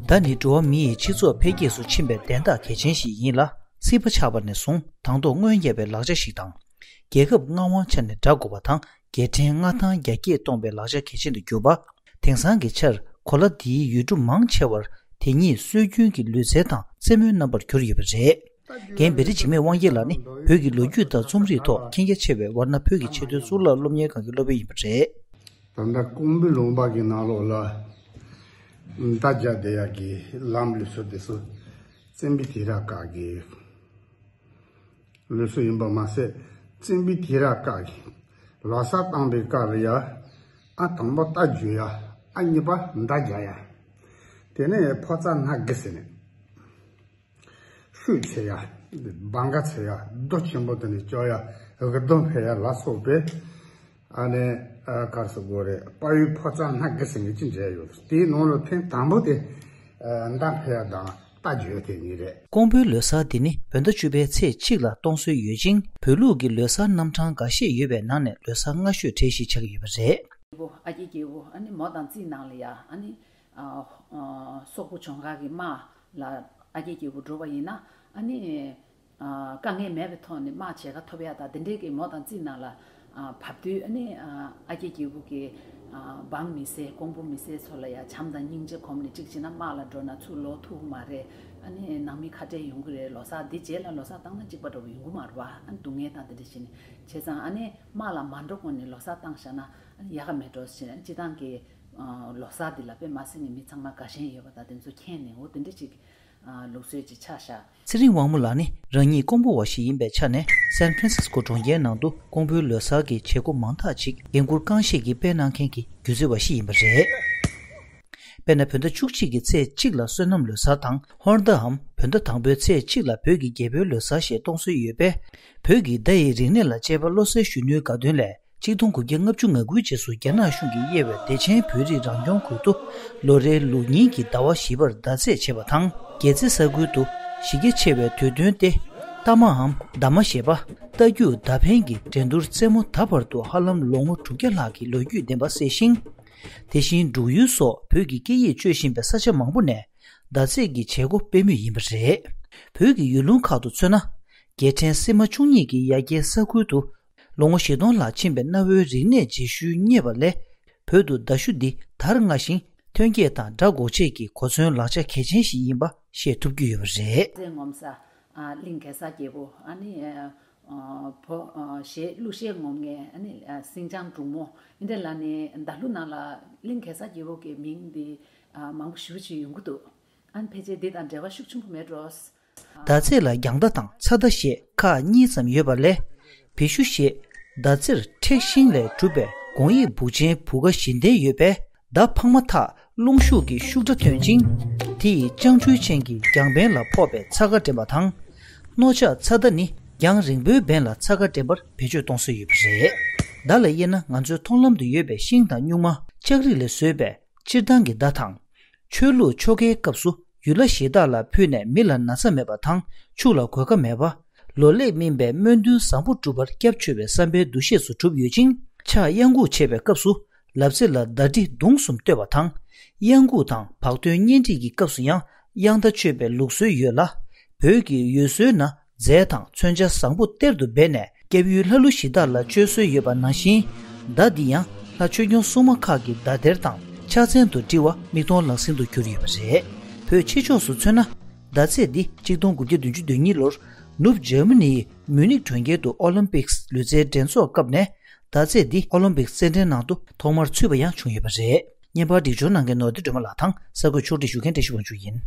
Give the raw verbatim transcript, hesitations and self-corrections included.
མདའ་ནི་འགྲོ་བ་མི་ཡི་སྤྱི་ཚོགས་འཕེལ་རྒྱས་སུ་ཕྱིན་པའི་དན་རྟགས་གལ་ཆེན་ཞིག་ཡིན་ལ། སྲིད་པ་ཆགས་པ་ནས་བཟུང་དང་ཐོག་སྔོན་བརྒྱབ་པའི་ལག་ཆ་ཞིག་དང་། རྒྱལ་ཁབ་མངའ་དབང་ཆ་ནས་དགྲ་དགོས་པ་དང་རྒྱལ་ཕྲན་མངའ་ཐང་རྒྱ་སྐྱེད་གཏོང་བའི་ལག་ཆ་གལ་ཆེན་དུ་གྱུར་པ། དེང་སང་གི་ཆར་གོ་ལ་འདིའི་ཡུལ་གྲུ་མང་ཆེ་བར་དེ་ཉིད་སྲོལ་རྒྱུན་གྱི་ལུས་རྩལ་དང་རྩེད་མོའི་རྣམ་པར་གྱུར་ཡོད་པ་རེད། རྒན་བེ་རི་འཇིགས་མེད་དབང་རྒྱལ་ལགས་ནི་བོད་ཀྱི་ལོ་རྒྱུས་དང་རྩོམ་རིག་ཐོག་མཁྱེན་རྒྱ་ཆེ་བའི་ཝར་ན་བོད་ཀྱི་ཆེས་མཐོའི་གཙུག་ལག་སློབ་གཉེར་ཁང་གི་སློབ་དཔོན་ཡིན་པ་རེད། ད་ལྟ་ཀོང་པོའི་ལུང་པ་གི་ནང་ལོགས་ལ་མདའ་རྒྱག་བསྡད་ཡག་གི་ལམ་ལུགས་སྲོལ་དེ་ཚོ་བཙན་པོའི་དུས་རབས་སྐབས་ཀྱི་ལུགས་སྲོལ་ཡིན་པ་མ་ཟད། བཙན་པོའི་དུས་རབས་སྐབས་ཀྱི་ལོ་གསར་བཏང་པའི་སྐབས་ལ་ཡ། ཨ་དང་པོ་རྟ་རྒྱུག་ཡ། ཨ་གཉིས་པ་མདའ་རྒྱག་ཡ། དེ་ནས་ཕོ་རྩལ་སྣ་དགུ་ཟེར་ནས། ཤུད་འཚོལ་ཡ། སྦང་ག་འཚོལ་ཡ། རྡོ་ཆེན་པོ་དེ་ནས་བཅོ་ཡ། འུར་རྡོ་འཕེན་ཡ་ལ་སོགས་པའི། ཨ་ནི། ཨ་ག་རེ་ཟེར་དགོས་རེད། དཔའ་བོའི་ཕོ་རྩལ་སྣ་དགུ་ཟེར་མཁན་ཅིག་མཇལ་ཡོད། དེའི་ནང་ལ་ཐེངས་དང་པོ་དེ། ཨ་མདའ་འཕེན་ཡ་དང་རྟ་རྒྱུག་ཡ་དེ་གཉིས་རེད། ཀོང་པོའི་ལོ་གསར་འདི་ནི་བོད་ཟླ་བཅུ་པའི་ཚེས་གཅིག་ལ་གཏོང་སྲོལ་ཡོད་ཅིང་། བོད་ལུགས་ཀྱི་ལོ་གསར་རྣམ་གྲངས་འགའ་ཤས་ཡོད་པའི་ནང་ནས་ལོ་གསར་སྔ་ཤོས་གྲས་ཤིག་ཆགས་ཀྱི་ཡོད་པ་རེད། ཨ་རྒྱལ་རྒྱལ་པོ་ཨ་ནི་མོ་དང་རྩིས་ནང་ལ་ཡ། ཨ་ནི། ཨ་ཨ་སོག་པོ་ཇོང་ཁ་གི་དམག་ལ་ཨ་རྒྱལ་རྒྱལ་པོ་འགྲོ་བ་ཡིན་ན། ཨ་ནི། ཨ་དཀའ་ངལ་མེད་པའི་ཐོག་ནས་དམག་བྱེད་ཀ་ཐོབ་ཡ་དང་དེ་འདྲའི་གི་མོ་དང་རྩིས་ནང་ལ། ཨ་བབས་དུས་ཨ་ནི། ཨ་ཨ་རྒྱལ་རྒྱལ་པོ་གི། ཨ་འབངས་མི་སེར་ཀོང་པོ་མི་སེར་ཚོ་ལ་ཡ་བྱམས་དང་སྙིང་རྗེ་གོམས་ནས་གཅིག་བྱས་ན་དམག་ལ་འགྲོ་ན་ཚུར་ལོག་ཐུབ་ཀྱི་མ་རེད། ཨ་ནི་ནང་མི་ཁ་བྲལ་ཡོང་གི་རེད། ལོ་གསར་འདི་རྗེས་ལ་ལོ་གསར་བཏང་ན་གཅིག་པ་འདྲ་བོ་ཡོང་གི་མ་རེད་བ། ཨ་ནི་སྡུག་བསྔལ་དང་དེ་འདྲ་བྱས་ནས་བྱས་ཙང་ཨ་ནི་དམག་ལ་མ་འགྲོ་གོང་ནས་ལོ་གསར་བཏང་བཞག་ན་ཨ་ནི་ཡག་ག་མེད་འགྲོ་ཞེས་སྤྱི་བཏང་གི། ཨ་ལོ་གསར་འདི་ལ་དཔེ་མ་སྲིད་ནས་མི་ཚང་མ་དགའ་ཞེན་ཡོད་པ་དང་དེ་ཚོ་མཁྱེན་ནས་འོ་དེ་འདྲ་ཅིག་ཨ་ལུགས་སྲོལ་ཅིག་ཆགས་བཞག་ཚེ་རིང་དབང་མོ་ལགས་ནི་རང་ཉིད་ཀོང་པོ་བ་ཞིག་ཡིན་པའི་ཆ་ནས། སན་ཧྥ་རན་སིས་ཀོ་གྲོང་ཁྱེར་ནང་དུ་ཀོང་པོའི་ལོ་གསར་གྱི་བྱེད་སྒོ་མང་དག་ཅིག་འགན་འཁུར་རྐང་ཤེད་ཀྱིས་སྤེལ་གནང་མཁན་གྱི་སྒྱུ་རྩལ་བ་ཞིག་ཡིན་པ་རེད། དཔེར་ན། བོད་ཟླ་བཅུ་གཅིག་གི་ཚེས་གཅིག་ལ་བསོད་ནམས་ལོ་གསར་དང་། ཧོར་ཟླའམ་བོད་ཟླ་དང་པོའི་ཚེས་གཅིག་ལ་བོད་ཀྱི་རྒྱལ་པོའི་ལོ་གསར་ཞེས་གཏོང་སྲོལ་ཡོད་པས། བོད་ཀྱི་མདའ་ཡི་རིག་གནས་ལ་དཔྱད་པ་བློ་གསལ་གཞོན་ནུའི་དགའ་སྟོན་ལས། ཆིག་སྟོང་དགུ་བརྒྱ་ལྔ་བཅུ་ང་དགུའི་རྗེས་སུ་རྒྱ་ནག་གཞུང་གིས་དབྱེ་བའི་བདེ་ཆེན་བོད་རིགས་རང་སྐྱོང་ཁུལ་དུ། ལོ་རེའི་ལུགས་རྙིང་གི་ཟླ་བ་བཞི་པར་མདའ་རྩེད་བྱེད་པ་དང་། རྒྱལ་རྩེ་ས་ཁུལ་དུ་གཞི་རྒྱ་ཆེ་བའི་དུས་སྟོན་ཏེ། རྟ་དམག་གམ་མདའ་མ་ཞེས་པ། རྟ་རྒྱུག་མདའ་འཕེན་གྱི་འགྲན་བསྡུར་རྩེད་མོ་ད་བར་དུ་ཧ་ལམ་ལོ་ངོ་དྲུག་བརྒྱ་ལྷག་གི་ལོ་རྒྱུས་ལྡན་པ་གསལ་ཞིང་། དེ་བཞིན་འབྲུག་ཡུལ་སོགས་བོད་ཀྱི་སྐད་ཡིག་སྤྱོད་བཞིན་པའི་ས་ཆ་མང་པོ་ནས་མདའ་རྩེད་ཀྱི་བྱེད་སྒོ་སྤེལ་མུས་ཡིན་པ་རེད། བོད་ཀྱི་ཡུལ་ལུང་ཁག་ཏུ་མཚོན་ན། རྒྱལ་ཕྲན་སིལ་མ་བཅུ་གཉིས་ཀྱི་ཡ་གྱལ་ས་ཁུལ་དུ། ལོ་ངོ་བཞི་སྟོང་ལྷག་ཕྱིན་པའི་གནའ་བོའི་རིག་གནས་རྗེས་ཤུལ་རྙེད་པ་ལས། བོད་དུ་མདའ་གཞུ་འདི་དར་སྔ་ཞིང་ཐོན་སྐྱེད་དང་སྦྲགས་འགོག་བྱེད་ཀྱི་གོ་མཚོན་ལག་ཆ་གལ་ཆེན་ཞིག་ཡིན་པ་ཤེས་ཐུབ་ཀྱི་ཡོད་པ་རེད། རྩེད་ངོམ་ས། ཨ་གླིང་གེ་སར་རྒྱལ་པོ། ཨ་ནི་ཨ་བོ་ཨ་གཞས་གླུ་གཞས་ངོམ་མཁན། ཨ་ནི་ཨ་སེང་ལྕམ་འབྲུག་མོ། འདི་འདྲ་ལ་ནི་མདའ་གླུ་ནང་ལ་གླིང་གེ་སར་རྒྱལ་པོ་གི་མིང་འདི་ཨ་མང་པོ་ཞེ་པོ་ཅིག་ཡོང་གི་འདུག་ཨ་ནི་ཕལ་ཆེར་འདི་དང་འབྲེལ་བ་ཤུགས་ཆེན་པོ་མེད་འགྲོ། མདའ་རྩེད་ལ་རྒྱང་མདའ་དང་ཚ་མདའ་ཞེས་ཁག་གཉིས་ཙམ་ཡོད་པ་ལས། བེ་ཤུ་ཞེས་མདའ་རྩེར་མཁྲེགས་ཤིང་ལས་གྲུབ་པའི་དགོང་དབྱིབས་སྦུག་ཅན་བུ་ག་བཞི་ལྡན་ཡོད་པས། མདའ་འཕངས་མ་ཐག་རླུང་ཤུགས་ཀྱི་ཤུགས་དྲག་ཐོན་ཅིང་། དེ་ཡི་སྤྱང་ཁྲུལ་ཅན་གྱི་རྒྱང་འཕེན་ལ་ཕོག་པའི་ཚ་ག་འདྲེན་པ་དང་། རྣོ་ལྕགས་ཚ་མདའ་ནི་རྒྱང་རིང་པོའི་འབེན་ལ་ཚ་ག་འདྲེན་པར་བེད་སྤྱོད་གཏོང་སྲོལ་ཡོད་པ་རེད། མདའ་ལ་དབྱེ་ན་ང་ཚོའི་མཐོང་ལམ་དུ་ཡོད་པའི་ཤིང་དང་སྨྱུག་མ། ལྕགས་རིགས་ལས་བཟོས་པའི་སྤྱིར་བཏང་གི་མདའ་དང་། ཆོས་ལུགས་ཆོ་གའི་སྐབས་སུ་ཡུལ་ལྷ་གཞི་བདག་ལ་ཕུལ་ནས་མི་ལ་ན་ཚ་མེད་པ་དང་ཕྱུགས་ལ་གོད་ཁ་མེད་པ། ལོ་ལེགས་སྨིན་པའི་སྨོན་འདུན་བཟང་པོ་སྒྲུབ་པར་སྐྱབས་བཅོལ་བའི་བསམ་པའི་འདུ་ཤེས་སུ་གྲུབ་ཡོད་ཅིང་། ཕྱག་གཡང་འགུགས་བྱེད་པའི་སྐབས་སུ་ལབ་རྩེ་ལ་མདའ་གྲི་མདུང་གསུམ་གཏོད་པ་དང་། གཡང་འགུགས་དང་བག་སྟོན་གཉེན་སྒྲིག་གི་སྐབས་སུ་ཡང་དབྱངས་རྟ་མཆོད་པའི་ལུགས་སྲོལ་ཡོད་ལ། བོད་ཀྱི་འོས་བཟོའི་ནང་རྫས་དང་མཚོན་ཆ་བཟང་པོ་གཏེར་དུ་སྦས་ནས་སྐྱབས་ཡུལ་ལྷ་ཀླུ་གཞི་བདག་ལ་བཅོལ་སྲོལ་ཡོད་པ་ནང་བཞིན། མདའ་འདི་ཡང་ལྷ་ཆོས་སྐྱོང་སྲུང་མ་ཁག་གི་མདའ་གཏེར་དང་ཕྱག་མཚན་དུ་བཀྲི་བ་མིག་མཐོང་ལག་ཟིན་དུ་གྱུར་ཡོད་པ་རེད། བོད་ཕྱི་ཕྱོགས་སུ་མཚོན་ན། མདའ་རྩེད་འདི་ཆིག་སྟོང་དགུ་བརྒྱ་བདུན་ཅུ་དོན་གཉིས་ལོར་ནུབ་འཇར་མ་ནིའི་མུ་ནིག་གྲོང་ཁྱེར་དུ་ཨོ་ལིམ་པིག་ལུས་རྩལ་འགྲན་ཚོགས་སྐབས་ནས། མདའ་རྩེད་འདི་ཨོ་ལིམ་པིག་རྩེད་འགྲན་ནང་དུ་ཐོག་མར་ཚུད་པ་ཡང་བྱུང་ཡོད་པ་རེད། བརྙན་པར་སྒྲིག་སྦྱོར་གནང་མཁན་ནོར་བདེ་སྒྲོལ་མ་ལགས་དང་གསར་འགོད་ཕྱོགས་སྒྲིག་ཞུ་མཁན་བཀྲ་ཤིས་དབང་ཕྱུག་ཡིན།